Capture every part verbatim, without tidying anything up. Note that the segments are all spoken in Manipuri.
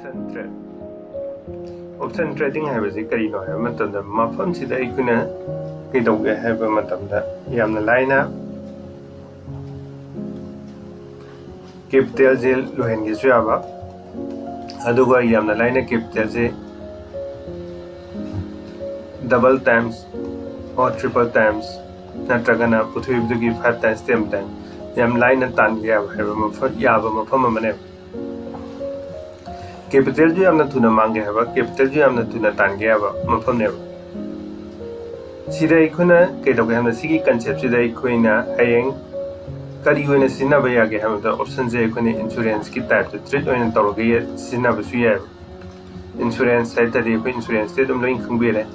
Option trade, option trading ꯍꯥꯏꯕꯁꯤ ꯀꯔꯤꯅꯣ ꯍꯥꯏꯕ ꯃꯇꯝꯗ, ꯃꯐꯝꯁꯤꯗ ꯑꯩꯈꯣꯏꯅ ꯀꯩꯗꯧꯒꯦ ꯍꯥꯏꯕ ꯃꯇꯝꯗ, ꯌꯥꯝꯅ ꯂꯥꯏꯅ ꯀꯦꯄꯤꯇꯦꯜꯁꯦ ꯂꯣꯏꯍꯟꯒꯦꯁꯨ ꯌꯥꯕ, ꯑꯗꯨꯒ ꯌꯥꯝꯅ ꯂꯥꯏꯅ ꯀꯦꯄꯤꯇꯦꯜꯁꯦ double times or triple times, ꯅꯠꯇ꯭ꯔꯒꯅ ꯄꯨꯊꯣꯛꯏꯕꯗꯨꯒꯤ five times, ten times ꯌꯥꯝ ꯂꯥꯏꯅ ꯇꯥꯟꯕ ꯌꯥꯕ ꯍꯥꯏꯕ ꯃꯐꯝ, ꯌꯥꯕ ꯃꯐꯝ ꯑꯃꯅꯦꯕ꯫ ꯀꯦꯄꯤꯇꯦꯜꯁꯨ ꯌꯥꯝꯅ ꯊꯨꯅ ꯃꯥꯡꯒꯦ ꯍꯥꯏꯕ, ꯀꯦꯄꯤꯇꯦꯜꯁꯨ ꯌꯥꯝꯅ ꯊꯨꯅ ꯇꯥꯟꯒꯦ ꯍꯥꯏꯕ ꯃꯐꯝꯅꯦꯕ꯫ ꯁꯤꯗ ꯑꯩꯈꯣꯏꯅ ꯀꯩꯗꯧꯒꯦ ꯍꯥꯏꯕꯗ, ꯁꯤꯒꯤ ꯀꯟꯁꯦꯞꯁꯤꯗ ꯑꯩꯈꯣꯏꯅ ꯍꯌꯦꯡ ꯀꯔꯤ ꯑꯣꯏꯅ ꯁꯤꯖꯤꯟꯅꯕ ꯌꯥꯒꯦ ꯍꯥꯏꯕꯗ, ꯑꯣꯞꯁꯟꯁꯦ ꯑꯩꯈꯣꯏꯅ ꯏꯟꯁꯨꯔꯦꯟꯁꯀꯤ ꯇꯥꯏꯞꯇ ꯇ꯭ꯔꯤꯠ ꯑꯣꯏꯅ ꯇꯧꯔꯒ ꯁꯤꯖꯤꯟꯅꯕꯁꯨ ꯌꯥꯏꯕ꯫ ꯏꯟꯁꯨꯔꯦꯟꯁ ꯍꯥꯏ ꯇꯥꯔꯗꯤ ꯑꯩꯈꯣꯏ ꯏꯟꯁꯨꯔꯦꯟꯁꯇꯤ ꯑꯗꯨꯝ ꯂꯣꯏ ꯈꯪꯕꯤꯔꯦ꯫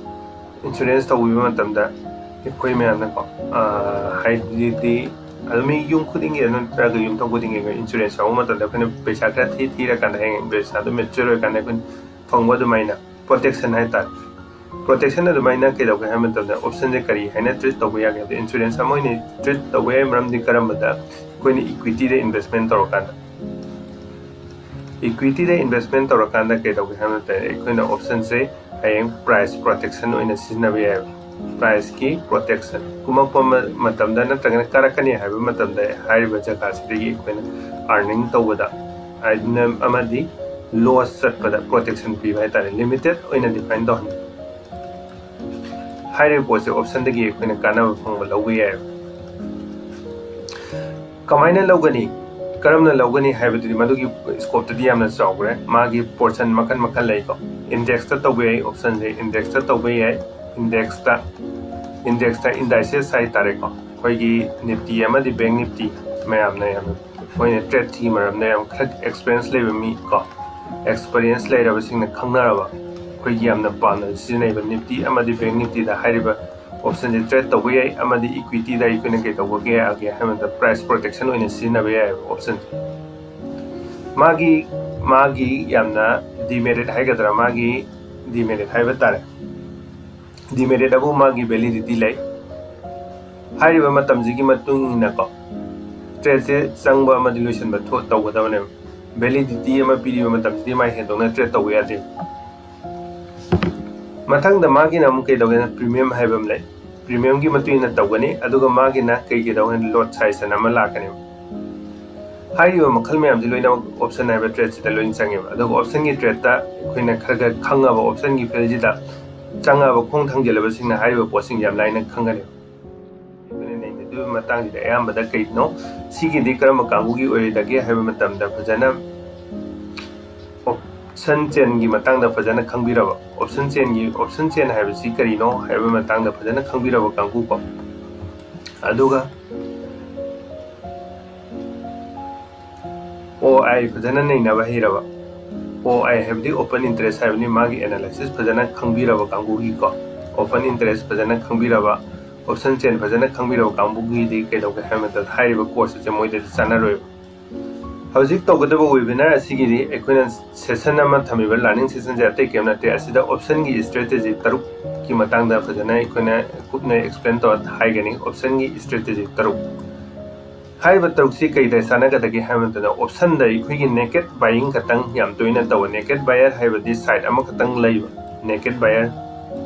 ꯏꯟꯁꯨꯔꯦꯟꯁ ꯇꯧꯕꯤꯕ ꯃꯇꯝꯗ ꯑꯩꯈꯣꯏ ꯃꯌꯥꯝꯅꯀꯣ, ꯍꯥꯏꯗꯤ ꯑꯗꯨꯝ ꯃꯤ ꯌꯨꯝ ꯈꯨꯗꯤꯡꯒꯤ ꯅꯠꯇ꯭ꯔꯒ ꯌꯨꯝꯊꯣꯡ ꯈꯨꯗꯤꯡꯒꯤ ꯑꯩꯈꯣꯏ ꯏꯟꯁꯨꯔꯦꯟꯁ ꯌꯥꯎꯕ ꯃꯇꯝꯗ ꯑꯩꯈꯣꯏꯅ ꯄꯩꯁꯥ ꯈꯔ ꯊꯤ ꯊꯤꯔꯀꯥꯟꯗ, ꯍꯌꯦꯡ ꯄꯩꯁꯥꯗꯣ ꯃꯦꯆꯨꯔ ꯑꯣꯏꯔꯀꯥꯟꯗ ꯑꯩꯈꯣꯏꯅ ꯐꯪꯕ ꯑꯗꯨꯃꯥꯏꯅ ꯄ꯭ꯔꯣꯇꯦꯛꯁꯟ ꯍꯥꯏꯇꯥꯔꯦ꯫ ꯄ꯭ꯔꯣꯇꯦꯛꯁꯟ ꯑꯗꯨꯃꯥꯏꯅ ꯀꯩꯗꯧꯒꯦ ꯍꯥꯏꯕ ꯃꯇꯝꯗ, ꯑꯣꯞꯁꯟꯁꯦ ꯀꯔꯤ ꯍꯥꯏꯅ ꯇ꯭ꯔꯤꯠ ꯇꯧꯕ ꯌꯥꯒꯦ ꯍꯥꯏꯕꯗ, ꯏꯟꯁꯨꯔꯦꯟꯁ ꯑꯃ ꯑꯣꯏꯅ ꯇ꯭ꯔꯤꯠ ꯇꯧꯕ ꯌꯥꯏ꯫ ꯃꯔꯝꯗꯤ ꯀꯔꯝꯕꯗ? ꯑꯩꯈꯣꯏꯅ ꯏꯀ꯭ꯋꯤꯇꯤꯗ ꯏꯟꯚꯦꯁꯃꯦꯟ ꯇꯧꯔꯀꯥꯟꯗ꯫ ꯏꯀ꯭ꯋꯤꯇꯤꯗ ꯏꯟꯚꯦꯁꯃꯦꯟ ꯇꯧꯔꯀꯥꯟꯗ ꯀꯩꯗꯧꯒꯦ ꯍꯥꯏꯕ ꯃꯇꯝꯗ, ꯑꯩꯈꯣꯏꯅ ꯑꯣꯞꯁꯟꯁꯦ ꯍꯌꯦꯡ ꯄ꯭ꯔꯥꯏꯁ ꯄ꯭ꯔꯣꯇꯦꯛꯁꯟ ꯑꯣꯏꯅ ꯁꯤꯖꯤꯟꯅꯕ ꯌꯥꯏꯕ꯫ ꯄ꯭ꯔꯥꯏꯁꯀꯤ ꯄ꯭ꯔꯣꯇꯦꯛꯁꯟ, ꯀꯨꯝꯃꯛꯄ ꯃꯇꯝꯗ ꯅꯠꯇ꯭ꯔꯒꯅ ꯀꯥꯔꯛꯀꯅꯤ ꯍꯥꯏꯕ ꯃꯇꯝꯗ, ꯍꯥꯏꯔꯤꯕ ꯖꯒꯥꯁꯤꯗꯒꯤ ꯑꯩꯈꯣꯏꯅ ꯑꯥꯔꯅꯤꯡ ꯇꯧꯕꯗ ꯑꯃꯗꯤ ꯂꯣꯁ ꯆꯠꯄꯗ ꯄ꯭ꯔꯣꯇꯦꯛꯁꯟ ꯄꯤꯕ ꯍꯥꯏꯇꯥꯔꯦ꯫ ꯂꯤꯃꯤꯇꯦꯠ ꯑꯣꯏꯅ ꯗꯤꯐꯥꯏꯟ ꯇꯧꯍꯟꯕ꯫ ꯍꯥꯏꯔꯤꯕ ꯄꯣꯠꯁꯦ ꯑꯣꯞꯁꯟꯗꯒꯤ ꯑꯩꯈꯣꯏꯅ ꯀꯥꯟꯅꯕ ꯐꯪꯕ ꯂꯧꯕ ꯌꯥꯏꯕ꯫ ꯀꯃꯥꯏꯅ ꯂꯧꯒꯅꯤ, ꯀꯔꯝꯅ ꯂꯧꯒꯅꯤ ꯍꯥꯏꯕꯗꯨꯗꯤ ꯃꯗꯨꯒꯤ ꯁ꯭ꯀꯣꯞꯇꯗꯤ ꯌꯥꯝꯅ ꯆꯥꯎꯈ꯭ꯔꯦ꯫ ꯃꯥꯒꯤ ꯄꯣꯔꯁꯟ ꯃꯈꯜ ꯃꯈꯜ ꯂꯩꯀꯣ꯫ ꯏꯟꯗꯦꯛꯁꯇ ꯇꯧꯕ ꯌꯥꯏ ꯑꯣꯞꯁꯟꯁꯦ, ꯏꯟꯗꯦꯛꯁꯇ ꯇꯧꯕ ꯌꯥꯏ꯫ ꯏꯟꯗꯦꯛꯁꯇ, ꯏꯟꯗꯦꯛꯁꯇ ꯏꯟꯗꯥꯏꯁꯦꯁ ꯍꯥꯏꯇꯥꯔꯦꯀꯣ, ꯑꯩꯈꯣꯏꯒꯤ ꯅꯤꯐꯇꯤ ꯑꯃꯗꯤ ꯕꯦꯡ ꯅꯤꯐꯇꯤ, ꯃꯌꯥꯝꯅ ꯌꯥꯝꯅ ꯑꯩꯈꯣꯏꯅ ꯇ꯭ꯔꯦꯠꯁꯤꯒꯤ ꯃꯔꯝꯗ ꯌꯥꯝ ꯈꯔ ꯑꯦꯛꯁꯄꯤꯔꯤꯌꯦꯟꯁ ꯂꯩꯕ ꯃꯤ ꯀꯣ, ꯑꯦꯛꯁꯄꯤꯔꯤꯌꯦꯟꯁ ꯂꯩꯔꯕꯁꯤꯡꯅ ꯈꯪꯅꯔꯕ, ꯑꯩꯈꯣꯏꯒꯤ ꯌꯥꯝꯅ ꯄꯥꯝꯅ ꯁꯤꯖꯤꯟꯅꯩꯕ ꯅꯤꯐꯇꯤ ꯑꯃꯗꯤ ꯕꯦꯡ ꯅꯤꯐꯇꯤꯗ ꯍꯥꯏꯔꯤꯕ ꯑꯣꯞꯁꯟꯁꯦ ꯇ꯭ꯔꯦꯠ ꯇꯧꯕ ꯌꯥꯏ꯫ ꯑꯃꯗꯤ ꯏꯀ꯭ꯋꯤꯇꯤꯗ ꯑꯩꯈꯣꯏꯅ ꯀꯩ ꯇꯧꯕꯒꯦ ꯌꯥꯒꯦ ꯍꯥꯏꯕꯗ, ꯄ꯭ꯔꯥꯏꯁ ꯄ꯭ꯔꯣꯇꯦꯛꯁꯟ ꯑꯣꯏꯅ ꯁꯤꯖꯤꯟꯅꯕ ꯌꯥꯏꯑꯕ ꯑꯣꯞꯁꯟꯁꯦ꯫ ꯃꯥꯒꯤ, ꯃꯥꯒꯤ ꯌꯥꯝꯅ ꯗꯤꯃꯦꯔꯤꯠ ꯍꯥꯏꯒꯗ꯭ꯔꯥ, ꯃꯥꯒꯤ ꯗꯤꯃꯦꯔꯤꯠ ꯍꯥꯏꯕ ꯇꯥꯔꯦ, ꯗꯤꯃꯦꯔꯤꯠ ꯑꯕꯨ ꯃꯥꯒꯤ ꯚꯦꯂꯤꯗꯤꯇꯤ ꯂꯩ꯫ ꯍꯥꯏꯔꯤꯕ ꯃꯇꯝꯁꯤꯒꯤ ꯃꯇꯨꯡ ꯏꯟꯅꯀꯣ, ꯇ꯭ꯔꯦꯠꯁꯦ ꯆꯪꯕ ꯑꯃꯗꯤ ꯂꯣꯏꯁꯤꯟꯕ ꯊꯣ-, ꯇꯧꯒꯗꯕꯅꯦꯕ꯫ ꯚꯦꯂꯤꯗꯤꯇꯤ ꯑꯃ ꯄꯤꯔꯤꯕ ꯃꯇꯝꯁꯤꯗꯤ ꯃꯥ ꯍꯦꯟꯗꯣꯛꯅ ꯇ꯭ꯔꯦꯠ ꯇꯧꯕ ꯌꯥꯗꯦ꯫ ꯃꯊꯪꯗ ꯃꯥꯒꯤꯅ ꯑꯃꯨꯛ ꯀꯩꯗꯧꯒꯦꯅ ꯄ꯭ꯔꯤꯃꯤꯌꯝ ꯍꯥꯏꯕ ꯑꯃ ꯂꯩ꯫ ꯄ꯭ꯔꯤꯃꯤꯌꯝꯒꯤ ꯃꯇꯨꯡ ꯏꯟꯅ ꯇꯧꯒꯅꯤ, ꯑꯗꯨꯒ ꯃꯥꯒꯤꯅ ꯀꯩ ꯀꯩꯗꯧꯒꯦꯅ ꯂꯣꯠ ꯁꯥꯏꯖ ꯑꯅ ꯑꯃ ꯂꯥꯛꯀꯅꯦꯕ꯫ ꯍꯥꯏꯔꯤꯕ ꯃꯈꯜ ꯃꯌꯥꯝꯁꯤ ꯂꯣꯏꯅꯃꯛ ꯑꯣꯞꯁꯟ ꯍꯥꯏꯕ ꯇ꯭ꯔꯦꯠꯁꯤꯗ ꯂꯣꯏꯅ ꯆꯪꯉꯦꯕ꯫ ꯑꯗꯨꯒ ꯑꯣꯞꯁꯟꯒꯤ ꯇ꯭ꯔꯦꯠꯇ ꯑꯩꯈꯣꯏꯅ ꯈꯔ ꯈꯔ ꯈꯪꯉꯕ, ꯑꯣꯞꯁꯟꯒꯤ ꯐꯤꯜꯁꯤꯗ ꯆꯪꯉꯕ, ꯈꯣꯡ ꯊꯥꯡꯖꯤꯜꯂꯕꯁꯤꯡꯅ ꯍꯥꯏꯔꯤꯕ ꯄꯣꯠꯁꯤꯡꯁꯦ ꯌꯥꯝ ꯂꯥꯏꯅ ꯈꯪꯒꯅꯦꯕ꯫ ꯑꯩꯈꯣꯏꯅ ꯅꯩꯅꯗꯣꯏꯕ ꯃꯇꯥꯡꯁꯤꯗ ꯑꯌꯥꯝꯕꯗ ꯀꯩꯅꯣ, ꯁꯤꯒꯤꯗꯤ ꯀꯔꯝꯕ ꯀꯥꯡꯕꯨꯒꯤ ꯑꯣꯏꯔꯣꯏꯗꯒꯦ ꯍꯥꯏꯕ ꯃꯇꯝꯗ, ꯐꯖꯅ ꯑꯣꯞꯁꯟ ꯆꯦꯟꯒꯤ ꯃꯇꯥꯡꯗ ꯐꯖꯅ ꯈꯪꯕꯤꯔꯕ, ꯑꯣꯞꯁꯟ ꯆꯦꯟꯒꯤ, ꯑꯣꯞꯁꯟ ꯆꯦꯟ ꯍꯥꯏꯕꯁꯤ ꯀꯔꯤꯅꯣ ꯍꯥꯏꯕ ꯃꯇꯥꯡꯗ ꯐꯖꯅ ꯈꯪꯕꯤꯔꯕ ꯀꯥꯡꯕꯨꯀꯣ꯫ ꯑꯗꯨꯒ ꯑꯣ ꯑꯥꯏ ꯐꯖꯅ ꯅꯩꯅꯕ ꯍꯩꯔꯕ, ꯑꯣ ꯑꯥꯏ ꯍꯥꯏꯕꯗꯤ ꯑꯣꯄꯟ ꯏꯟꯇꯔꯦꯁ ꯍꯥꯏꯕꯅꯤ, ꯃꯥꯒꯤ ꯑꯦꯅꯥꯂꯥꯏꯁꯤꯁ ꯐꯖꯅ ꯈꯪꯕꯤꯔꯕ ꯀꯥꯡꯕꯨꯒꯤꯀꯣ, ꯑꯣꯄꯟ ꯏꯟꯇꯔꯦꯁ ꯐꯖꯅ ꯈꯪꯕꯤꯔꯕ, ꯑꯣꯞꯁꯟ ꯆꯦꯟ ꯐꯖꯅ ꯈꯪꯕꯤꯔꯕ ꯀꯥꯡꯕꯨꯒꯤꯗꯤ ꯀꯩꯗꯧꯒꯦ ꯍꯥꯏꯕ ꯃꯇꯝꯗ ꯍꯥꯏꯔꯤꯕ ꯀꯣꯔꯁ ꯑꯁꯦ ꯃꯣꯏꯗꯗꯤ ꯆꯥꯟꯅꯔꯣꯏꯕ꯫ ꯍꯧꯖꯤꯛ ꯇꯧꯒꯗꯕ ꯋꯦꯕꯤꯅꯥꯔ ꯑꯁꯤꯒꯤꯗꯤ ꯑꯩꯈꯣꯏꯅ ꯁꯦꯁꯟ ꯑꯃ ꯊꯝꯃꯤꯕ, ꯂꯥꯔꯅꯤꯡ ꯁꯦꯁꯟꯁꯦ ꯑꯇꯩ ꯀꯔꯤꯝ ꯅꯠꯇꯦ꯫ ꯑꯁꯤꯗ ꯑꯣꯞꯁꯟꯒꯤ ꯏꯁꯇ꯭ꯔꯦꯇꯦꯖꯤ ꯇꯔꯨꯛꯀꯤ ꯃꯇꯥꯡꯗ ꯐꯖꯅ ꯑꯩꯈꯣꯏꯅ ꯀꯨꯞꯅ ꯑꯦꯛꯁꯄ꯭ꯂꯦꯟ ꯇꯧꯔ ꯍꯥꯏꯒꯅꯤ꯫ ꯑꯣꯞꯁꯟꯒꯤ ꯏꯁꯇ꯭ꯔꯦꯇꯦꯖꯤ ꯇꯔꯨꯛ꯫ ꯍꯥꯏꯔꯤꯕ ꯇꯔꯨꯛꯁꯤ ꯀꯩꯗ ꯆꯥꯟꯅꯒꯗꯒꯦ ꯍꯥꯏꯕ ꯃꯇꯝꯗ, ꯑꯣꯞꯁꯟꯗ ꯑꯩꯈꯣꯏꯒꯤ ꯅꯦꯀꯦꯠ ꯕꯥꯏꯌꯤꯡ ꯈꯛꯇꯪ ꯌꯥꯝ ꯇꯣꯏꯅ ꯇꯧꯕ, ꯅꯦꯀꯦꯠ ꯕꯥꯏꯌꯔ ꯍꯥꯏꯕꯗꯤ ꯁꯥꯏꯠ ꯑꯃꯈꯛꯇꯪ ꯂꯩꯕ, naked buyer,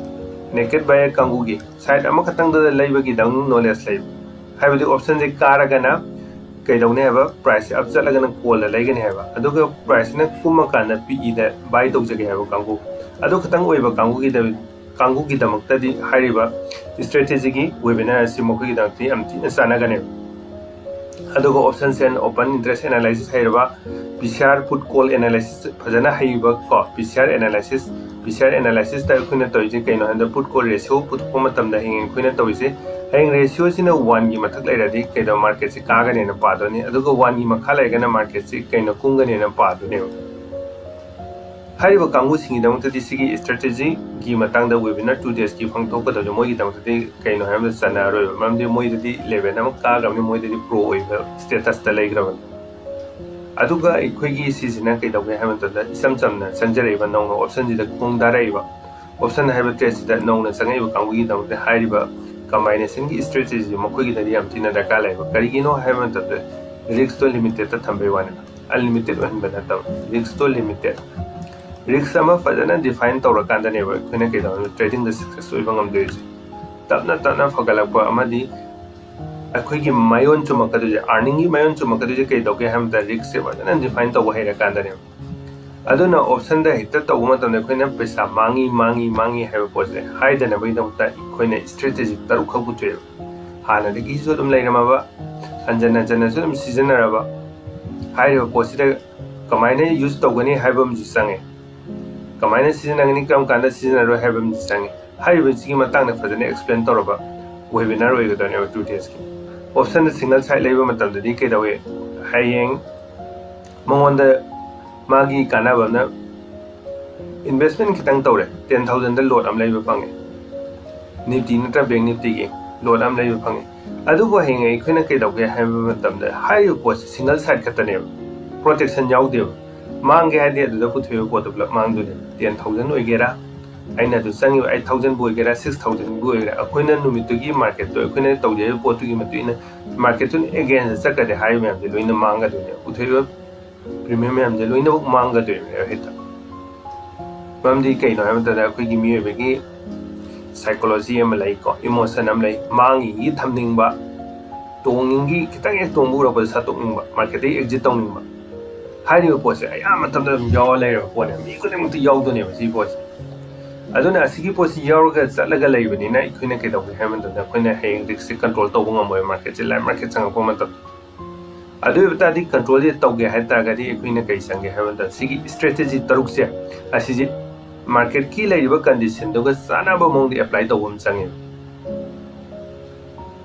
naked buyer ꯀꯥꯡꯕꯨꯒꯤ side ꯑꯃꯈꯛꯇꯪꯗꯨꯗ ꯂꯩꯕꯒꯤꯗꯪ knowledge ꯂꯩꯕ꯫ ꯍꯥꯏꯕꯗꯤ ꯑꯣꯞꯁꯟꯁꯦ ꯀꯥꯔꯒꯅ ꯀꯩꯗꯧꯅꯤ ꯍꯥꯏꯕ, ꯄ꯭ꯔꯥꯏꯁꯁꯦ ꯑꯞ ꯆꯠꯂꯒꯅ ꯀꯣꯜꯗ ꯂꯩꯒꯅꯤ ꯍꯥꯏꯕ, ꯑꯗꯨꯒ ꯄ꯭ꯔꯥꯏꯁꯁꯤꯅ ꯀꯨꯝꯃꯀꯥꯟꯗ ꯄꯤ ꯏꯗ ꯕꯥꯏ ꯇꯧꯖꯒꯦ ꯍꯥꯏꯕ ꯀꯥꯡꯕꯨ, ꯑꯗꯨ ꯈꯛꯇꯪ ꯑꯣꯏꯕ ꯀꯥꯡꯕꯨꯒꯤꯗ ꯀꯥꯡꯕꯨꯒꯤꯗꯃꯛꯇꯗꯤ ꯍꯥꯏꯔꯤꯕ ꯏꯁꯇ꯭ꯔꯦꯇꯦꯖꯤꯒꯤ ꯋꯦꯕꯤꯅꯥꯔ ꯑꯁꯤ ꯃꯈꯣꯏꯒꯤꯗꯃꯛꯇꯤ ꯌꯥꯝ ꯊꯤꯅ ꯆꯥꯟꯅꯒꯅꯦꯕ꯫ ꯑꯗꯨꯒ ꯑꯣꯞꯁꯟ ꯆꯦꯟ, ꯑꯣꯄꯟ ꯏꯟꯇꯔꯦꯁ ꯑꯦꯅꯥꯂꯥꯏꯁꯤꯁ ꯍꯩꯔꯕ, ꯄꯤ ꯁꯤ ꯑꯥꯔ ꯄꯨꯠ ꯀꯣꯜ ꯑꯦꯅꯥꯂꯥꯏꯁꯤꯁ ꯐꯖꯅ ꯍꯩꯕ ꯀꯣ, ꯄꯤ ꯁꯤ ꯑꯥꯔ ꯑꯦꯅꯥꯂꯥꯏꯁꯤꯁ, ꯄꯤ ꯁꯤ ꯑꯥꯔ ꯑꯦꯅꯥꯂꯥꯏꯁꯤꯁꯇ ꯑꯩꯈꯣꯏꯅ ꯇꯧꯔꯤꯁꯦ ꯀꯩꯅꯣ ꯍꯥꯏꯕꯗ, ꯄꯨꯠ ꯀꯣꯜ ꯔꯦꯁꯤꯌꯣ ꯄꯨꯊꯣꯛꯄ ꯃꯇꯝꯗ ꯍꯌꯦꯡ ꯑꯩꯈꯣꯏꯅ ꯇꯧꯔꯤꯁꯦ, ꯍꯌꯦꯡ ꯔꯦꯁꯤꯌꯣꯁꯤꯅ ꯋꯥꯟꯒꯤ ꯃꯊꯛ ꯂꯩꯔꯗꯤ ꯀꯩꯗꯧ, ꯃꯥꯔꯀꯦꯠꯁꯦ ꯀꯥꯒꯅꯦꯅ ꯄꯥꯗꯣꯏꯅꯤ, ꯑꯗꯨꯒ ꯋꯥꯟꯒꯤ ꯃꯈꯥ ꯂꯩꯔꯒꯅ ꯃꯥꯔꯀꯦꯠꯁꯤ ꯀꯩꯅꯣ, ꯀꯨꯝꯒꯅꯦꯅ ꯄꯥꯗꯣꯏꯅꯦꯕ꯫ ꯍꯥꯏꯔꯤꯕ ꯀꯥꯡꯕꯨꯁꯤꯡꯒꯤꯗꯃꯛꯇꯗꯤ ꯁꯤꯒꯤ ꯏꯁꯇ꯭ꯔꯦꯇꯦꯖꯤꯒꯤ ꯃꯇꯥꯡꯗ ꯋꯦꯕꯤꯅꯥꯔ ꯇꯨ ꯗꯦꯖꯀꯤ ꯄꯥꯡꯊꯣꯛꯀꯗꯕꯁꯦ ꯃꯣꯏꯒꯤꯗꯃꯛꯇꯗꯤ ꯀꯩꯅꯣ ꯍꯥꯏꯕꯗ ꯆꯥꯟꯅꯔꯔꯣꯏꯕ, ꯃꯔꯝꯗꯤ ꯃꯣꯏꯗꯗꯤ ꯂꯦꯚꯦꯜ ꯑꯃ ꯀꯥꯈ꯭ꯔꯕꯅꯤ, ꯃꯣꯏꯗꯗꯤ ꯄ꯭ꯔꯣ ꯑꯣꯏꯕ ꯁ꯭ꯇꯦꯇꯁꯇ ꯂꯩꯈ꯭ꯔꯕꯅꯤ꯫ ꯑꯗꯨꯒ ꯑꯩꯈꯣꯏꯒꯤ ꯁꯤꯁꯤꯅ ꯀꯩꯗꯧꯒꯦ ꯍꯥꯏꯕ ꯃꯇꯝꯗ, ꯏꯆꯝ ꯆꯝꯅ ꯆꯪꯖꯔꯛꯏꯕ, ꯅꯧꯅ ꯑꯣꯞꯁꯟꯁꯤꯗ ꯈꯣꯡ ꯊꯥꯔꯛꯏꯕ, ꯑꯣꯞꯁꯟ ꯍꯥꯏꯕ ꯇ꯭ꯔꯦꯠꯁꯤꯗ ꯅꯧꯅ ꯆꯪꯉꯛꯏꯕ ꯀꯥꯡꯕꯨꯒꯤꯗꯃꯛꯇ ꯍꯥꯏꯔꯤꯕ ꯀꯝꯕꯥꯏꯅꯦꯁꯟꯒꯤ ꯏꯁꯇ꯭ꯔꯦꯇꯦꯖꯤ ꯃꯈꯣꯏꯒꯤꯗꯗꯤ ꯌꯥꯝ ꯊꯤꯅ ꯗꯔꯀꯥꯔ ꯂꯩꯕ꯫ ꯀꯔꯤꯒꯤꯅꯣ ꯍꯥꯏꯕ ꯃꯇꯝꯗ, ꯔꯤꯛꯁꯇꯣ ꯂꯤꯃꯤꯇꯦꯠꯇ ꯊꯝꯕꯩ ꯋꯥꯅꯤꯗ꯫ ꯑꯟꯂꯤꯃꯤꯇꯦꯠ ꯑꯣꯏꯍꯟꯕ ꯅꯠꯇꯕ, ꯔꯤꯛꯁꯇꯣ ꯂꯤꯃꯤꯇꯦꯠ꯫ ꯔꯤꯛꯁ ꯑꯃ ꯐꯖꯅ ꯗꯤꯐꯥꯏꯟ ꯇꯧꯔꯀꯥꯟꯗꯅꯦꯕ ꯑꯩꯈꯣꯏꯅ ꯀꯩꯗꯧꯅꯤ, ꯇ꯭ꯔꯦꯗꯤꯡꯗ ꯁꯛꯁꯦꯁ ꯑꯣꯏꯕ ꯉꯝꯗꯣꯏꯁꯦ꯫ ꯇꯞꯅ ꯇꯞꯅ ꯐꯒꯠꯂꯛꯄ ꯑꯃꯗꯤ ꯑꯩꯈꯣꯏꯒꯤ ꯃꯌꯣꯟ ꯆꯨꯝꯃꯛꯀꯗꯣꯏꯁꯦ, ꯑꯥꯔꯅꯤꯡꯒꯤ ꯃꯌꯣꯟ ꯆꯨꯝꯃꯛꯀꯗꯣꯏꯁꯦ ꯀꯩꯗꯧꯒꯦ ꯍꯥꯏꯕꯗ, ꯔꯤꯛꯁꯁꯦ ꯐꯖꯅ ꯗꯤꯐꯥꯏꯟ ꯇꯧꯕ ꯍꯩꯔꯀꯥꯟꯗꯅꯦꯕ꯫ ꯑꯗꯨꯅ ꯑꯣꯞꯁꯟꯗ ꯍꯦꯛꯇ ꯇꯧꯕ ꯃꯇꯝꯗ ꯑꯩꯈꯣꯏꯅ ꯄꯩꯁꯥ ꯃꯥꯡꯉꯤ, ꯃꯥꯡꯉꯤ, ꯃꯥꯡꯉꯤ ꯍꯥꯏꯕ ꯄꯣꯠꯁꯦ ꯍꯥꯏꯗꯅꯕꯒꯤꯗꯃꯛꯇ ꯑꯩꯈꯣꯏꯅ ꯏꯁꯇ꯭ꯔꯦꯇꯦꯖꯤ ꯇꯔꯨꯛ ꯈꯛ ꯄꯨꯊꯣꯛꯑꯦꯕ꯫ ꯍꯥꯟꯅꯗꯒꯤꯁꯨ ꯑꯗꯨꯝ ꯂꯩꯔꯝꯃꯕ, ꯍꯟꯖꯟ ꯍꯟꯖꯟꯅꯁꯨ ꯑꯗꯨꯝ ꯁꯤꯖꯤꯟꯅꯔꯕ, ꯍꯥꯏꯔꯤꯕ ꯄꯣꯠꯁꯤꯗ ꯀꯃꯥꯏꯅ ꯌꯨꯁ ꯇꯧꯒꯅꯤ ꯍꯥꯏꯕ ꯑꯃꯁꯨ ꯆꯪꯉꯦ, ꯀꯃꯥꯏꯅ ꯁꯤꯖꯤꯟꯅꯒꯅꯤ, ꯀꯔꯝ ꯀꯥꯟꯗ ꯁꯤꯖꯤꯟꯅꯔꯣꯏ ꯍꯥꯏꯕ ꯑꯃꯁꯨ ꯆꯪꯉꯦ꯫ ꯍꯥꯏꯔꯤꯕꯁꯤꯒꯤ ꯃꯇꯥꯡꯗ ꯐꯖꯅ ꯑꯦꯛꯁꯄ꯭ꯂꯦꯟ ꯇꯧꯔꯕ webinar ꯑꯣꯏꯒꯗꯣꯏꯅꯦꯕ two daysꯀꯤ꯫ ꯑꯣꯞꯁꯟꯗ ꯁꯤꯡꯒꯜ ꯁꯥꯏꯠ ꯂꯩꯕ ꯃꯇꯝꯗꯗꯤ ꯀꯩꯗꯧꯋꯦ, ꯍꯌꯦꯡ ꯃꯉꯣꯟꯗ ꯃꯥꯒꯤ ꯀꯥꯟꯅꯕ ꯑꯃꯅ, ꯏꯟꯚꯦꯁꯃꯦꯟ ꯈꯤꯇꯪ ꯇꯧꯔꯦ, ꯇꯦꯟ ꯊꯥꯎꯖꯟꯗ ꯂꯣꯠ ꯑꯃ ꯂꯩꯕ ꯐꯪꯉꯦ, ꯅꯤꯐꯇꯤ ꯅꯠꯇ꯭ꯔ ꯕꯦꯡ ꯅꯤꯐꯇꯤꯒꯤ ꯂꯣꯠ ꯑꯃ ꯂꯩꯕ ꯐꯪꯉꯦ꯫ ꯑꯗꯨꯕꯨ ꯍꯌꯦꯡ ꯑꯩꯈꯣꯏꯅ ꯀꯩꯗꯧꯒꯦ ꯍꯥꯏꯕ ꯃꯇꯝꯗ, ꯍꯥꯏꯔꯤꯕ ꯄꯣꯠꯁꯦ ꯁꯤꯡꯒꯜ ꯁꯥꯏꯠ ꯈꯛꯇꯅꯦꯕ, ꯄ꯭ꯔꯣꯇꯦꯛꯁꯟ ꯌꯥꯎꯗꯦꯕ꯫ ꯃꯥꯡꯒꯦ ꯍꯥꯏꯔꯗꯤ ꯑꯗꯨꯗ ꯄꯨꯊꯣꯛꯏꯕ ꯄꯣꯠꯇꯣ ꯄꯨꯂꯞ ꯃꯥꯡꯗꯣꯏꯅꯦꯕ꯫ ꯇꯦꯟ ꯊꯥꯎꯖꯟ ꯑꯣꯏꯒꯦꯔꯥ, ꯑꯩꯅ ꯑꯗꯨ ꯆꯪꯉꯤꯕ ꯑꯩꯠ ꯊꯥꯎꯖꯟꯕꯨ ꯑꯣꯏꯒꯦꯔꯥ, ꯁꯤꯛꯁ ꯊꯥꯎꯖꯟꯕꯨ ꯑꯣꯏꯒꯦꯔꯥ, ꯑꯩꯈꯣꯏꯅ ꯅꯨꯃꯤꯠꯇꯨꯒꯤ ꯃꯥꯔꯀꯦꯠꯇꯣ, ꯑꯩꯈꯣꯏꯅ ꯇꯧꯖꯔꯤꯕ ꯄꯣꯠꯇꯨꯒꯤ ꯃꯇꯨꯡ ꯏꯟꯅ ꯃꯥꯔꯀꯦꯠꯇꯨꯅ ꯑꯦꯒꯦꯟꯁꯇ ꯆꯠꯈ꯭ꯔꯗꯤ ꯍꯥꯏꯔꯤꯕ ꯃꯌꯥꯝꯁꯦ ꯂꯣꯏꯅ ꯃꯥꯡꯒꯗꯣꯏꯅꯦꯕ꯫ ꯄꯨꯊꯣꯛꯏꯕ ꯄ꯭ꯔꯤꯃꯤꯌꯝ ꯃꯌꯥꯝꯁꯦ ꯂꯣꯏꯅꯃꯛ ꯃꯥꯡꯒꯗꯣꯏꯅꯦꯕ ꯍꯦꯛꯇ꯫ ꯃꯔꯝꯗꯤ ꯀꯩꯅꯣ ꯍꯥꯏꯕ ꯃꯇꯝꯗ, ꯑꯩꯈꯣꯏꯒꯤ ꯃꯤꯑꯣꯏꯕꯒꯤ ꯁꯥꯏꯀꯣꯂꯣꯖꯤ ꯑꯃ ꯂꯩꯀꯣ, ꯏꯃꯣꯁꯟ ꯑꯃ ꯂꯩ, ꯃꯥꯡꯉꯤꯒꯤ ꯊꯝꯅꯤꯡꯕ, ꯇꯣꯡꯉꯤꯒꯤ ꯈꯤꯇꯪ ꯍꯦꯛ ꯇꯣꯡꯕ ꯎꯔꯛꯄꯗ ꯁꯠꯇꯣꯛꯅꯤꯡꯕ, ꯃꯥꯔꯀꯦꯠꯇꯒꯤ ꯑꯦꯛꯖꯤꯠ ꯇꯧꯅꯤꯡꯕ꯫ ꯍꯥꯏꯔꯤꯕ ꯄꯣꯠꯁꯦ ꯑꯌꯥꯝꯕ ꯃꯇꯝꯗ ꯑꯗꯨꯝ ꯌꯥꯎꯔ ꯂꯩꯔꯕ ꯄꯣꯠꯅꯦ, ꯃꯤ ꯈꯨꯗꯤꯡꯃꯛꯇ ꯌꯥꯎꯗꯣꯏꯅꯦꯕ ꯁꯤ ꯄꯣꯠꯁꯦ꯫ ꯑꯗꯨꯅ ꯑꯁꯤꯒꯤ ꯄꯣꯠꯁꯤ ꯌꯥꯎꯔꯒ ꯆꯠꯂꯒ ꯂꯩꯕꯅꯤꯅ ꯑꯩꯈꯣꯏꯅ ꯀꯩꯗꯧꯒꯦ ꯍꯥꯏꯕ ꯃꯇꯝꯗ, ꯑꯩꯈꯣꯏꯅ ꯍꯌꯦꯡ ꯔꯤꯛꯁꯁꯦ ꯀꯟꯇ꯭ꯔꯣꯜ ꯇꯧꯕ ꯉꯝꯃꯣꯏ, ꯃꯥꯔꯀꯦꯠꯁꯦ, ꯂꯥꯏꯐ ꯃꯥꯔꯀꯦꯠ ꯆꯪꯉꯛꯄ ꯃꯇꯝꯗ꯫ ꯑꯗꯨ ꯑꯣꯏꯕ ꯇꯥꯔꯗꯤ, ꯀꯟꯇ꯭ꯔꯣꯜꯁꯦ ꯇꯧꯒꯦ ꯍꯥꯏ ꯇꯥꯔꯒꯗꯤ ꯑꯩꯈꯣꯏꯅ ꯀꯩ ꯆꯪꯒꯦ ꯍꯥꯏꯕ ꯃꯇꯝꯗ, ꯁꯤꯒꯤ ꯏꯁꯇ꯭ꯔꯦꯇꯦꯖꯤ ꯇꯔꯨꯛꯁꯦ, ꯑꯁꯤꯁꯦ ꯃꯥꯔꯀꯦꯠꯀꯤ ꯂꯩꯔꯤꯕ ꯀꯟꯗꯤꯁꯟꯗꯨꯒ ꯆꯥꯟꯅꯕ ꯃꯑꯣꯡꯗ ꯑꯦꯄ꯭ꯂꯥꯏ ꯇꯧꯕ ꯑꯃ ꯆꯪꯉꯦꯕ꯫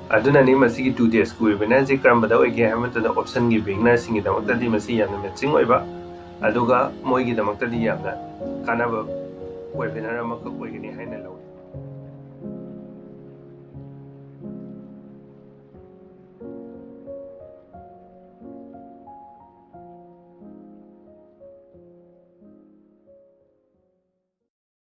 ꯑꯗꯨꯅꯅꯤ ꯃꯁꯤꯒꯤ two daysꯀꯤ ꯋꯦꯕꯤꯅꯥꯔꯁꯤ ꯀꯔꯝꯕꯗ ꯑꯣꯏꯒꯦ ꯍꯥꯏꯕ ꯃꯇꯝꯗ, ꯑꯣꯞꯁꯟꯒꯤ ꯕꯤꯒꯤꯅꯔꯁꯤꯡꯒꯤꯗꯃꯛꯇꯗꯤ ꯃꯁꯤ ꯌꯥꯝꯅ ꯃꯦꯆꯤꯡ ꯑꯣꯏꯕ, ꯑꯗꯨꯒ ꯃꯣꯏꯒꯤꯗꯃꯛꯇꯗꯤ ꯌꯥꯝꯅ ꯀꯥꯟꯅꯕ ꯋꯦꯕꯤꯅꯥꯔ ꯑꯃꯈꯛ ꯑꯣꯏꯒꯅꯤ ꯍꯥꯏꯅ ꯂꯧꯏ꯫